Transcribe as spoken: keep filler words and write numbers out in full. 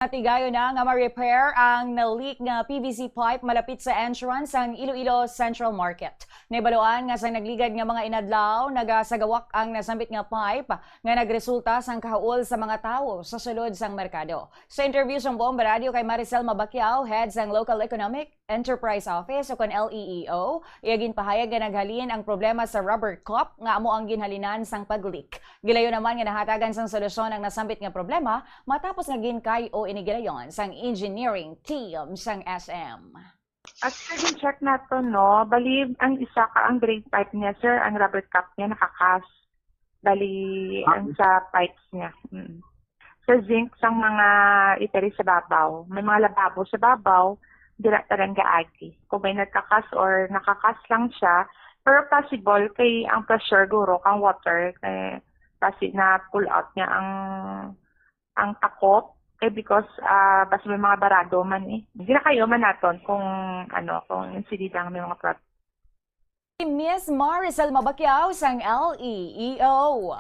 Natigayon na nga ma-repair ang na-leak nga P V C pipe malapit sa entrance sang Iloilo Central Market. Nahibaluan nga sa nagligad nga mga inadlaw, nagasagawak ang nasambit nga pipe nga nagresulta sang kahaol sa mga tawo sa sulod sang merkado. Sa interview sang Bomba Radio kay Maricel Mabaquiao, head sang Local Economic Enterprise Office o kon L E E O, iya ginpahayag nga naghalin ang problema sa rubber cup nga amo ang ginhalinan sang pag-leak. Gilayo naman nga nahatagan sang solusyon ang nasambit nga problema matapos nga ginkay-o ini gilayon sang engineering team sang S M. Actually, check nato, no? Bali, ang isa ka, ang drain pipe niya, sir, ang rubber cap niya nakakas. Bali, ang sa pipes niya. Mm. Sa zinc, sang mga itari sa babaw. May mga lababo sa babaw, dira tanan gaagi. Kung may nagkakas or nakakas lang siya, pero possible kay ang pressure guro kang water, kay basi na pull out niya ang ang takop, kay because ah, basi may mga barado man eh. Ginakayo man naton kung ano, kung insidida nga may mga problem. Si Miss Maricel Mabaquiao sang L E E O.